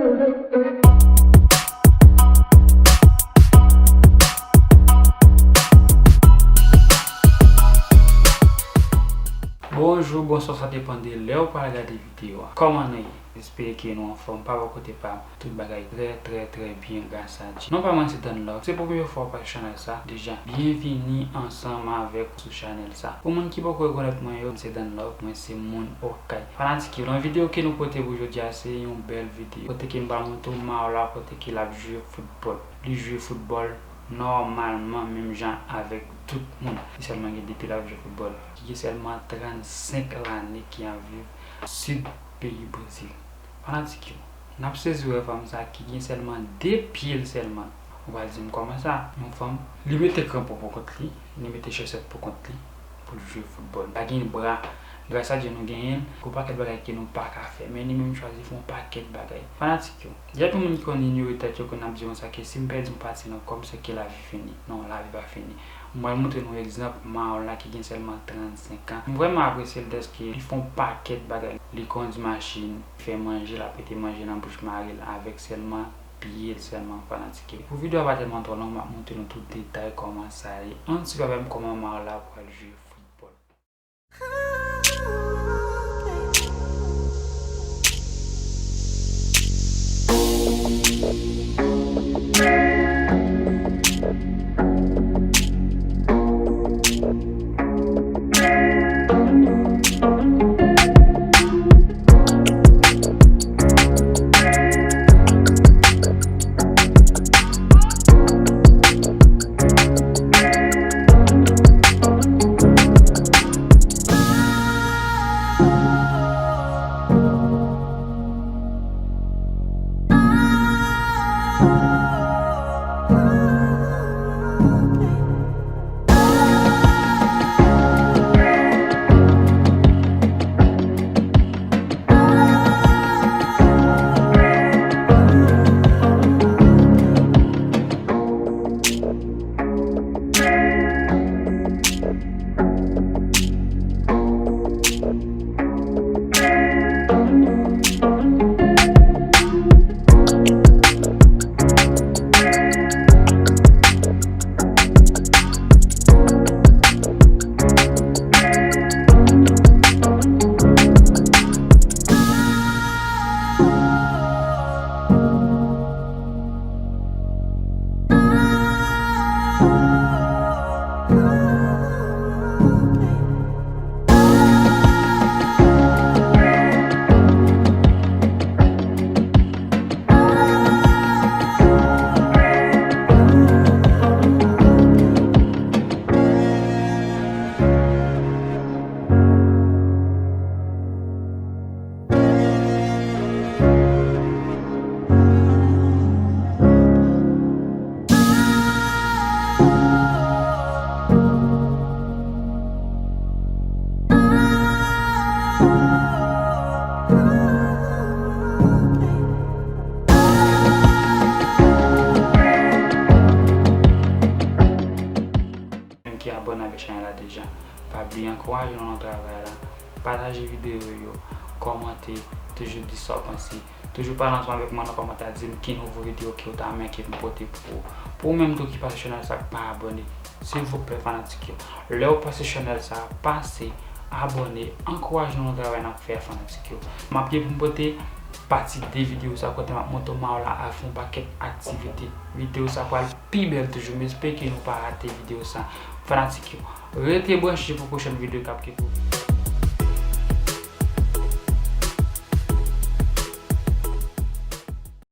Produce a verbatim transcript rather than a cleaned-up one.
Bonjou, bonswa, sa depann de lè w pral gade videyo a. Kòman nou ye? Espere ke nou anfòm, pa bò kote pa m. Tout bagay trè, trè, trè byen, gras a Dye. Non pa mwen se Danlove. Se pou premye fwa w pase chanèl sa, deja, byenvini ansanm avèk sou chanèl sa. Pou moun ki poko rekonèt mwen yo, mwen se Danlove, mwen se moun Okay. Fanatik yo, nan videyo ke nou pote pou jodi a, se yon bèl videyo. Kote ke m pral montre w Maola, kote ke l ap jwe foutbòl. Li jwe foutbòl nòmalman, menm jan avèk tout moun. Li sèlman gen depi l ap jwe foutbòl. Ki gen sèlman trannsenk lane ki ap viv sid peyi Brezil. Fanatik yo, n ap sezi wè fanm sa ki gen sèlman de pye l sèlman. Ou pral di m kòman sa? Yon fanm, li mete kranpon pou kont li, li mete chosèt pou kont li pou l jwe foutbòl. Pa gen bra, gras a Dye nou genyen l, gon pakèt bagay ke nou pa ka fè. Men li menm chwazi fè yon pakèt bagay. Fanatik yo, gen anpil moun ki konn inyore tèt yo, konn ap di konsa ke si m pèdi yon pati nan kò m, se ke lavi fini. Non, lavi pa fini. M pral montre nou egzanp Maola ki gen sèlman trannsenk an. M vrèman apresye l dèske li fè yon pakèt bagay. Li kondui machin, li fè manje, l ap mete manje nan bouch mari l avèk sèlman pye l sèlman, fanatik yo. Pou videyo a pa tèlman twò long, m ap montre nou tout detay kòman sa ye. Ann swiv avè m kòman Maola pral jwe foutbòl. Menm ki abòne avèk chanèl la deja, pa bliye ankouraje nou nan travay la. Pataje videyo yo, kòmante, toujou di sa w panse. Toujou pale ansanm avèk mwen nan kòmantè a, di m ki nouvo videyo ke w ta renmen ke m pote pou ou. Pou ou menm tou ki pase chanèl sa k pa abòne, silvouplè fanatik yo, lè w pase chanèl sa, pase abòne, ankouraje nou nan travay n ap fè a fanatik yo. M ap gen pou m pote pati de videyo sa kote m ap montre w Maola ap fè yon pakèt aktivite. Videyo sa pral pi bèl toujou, m espere ke nou pa rate videyo sa. Fanatik yo, rete branche pou pwochèn videyo k ap gen pou vini.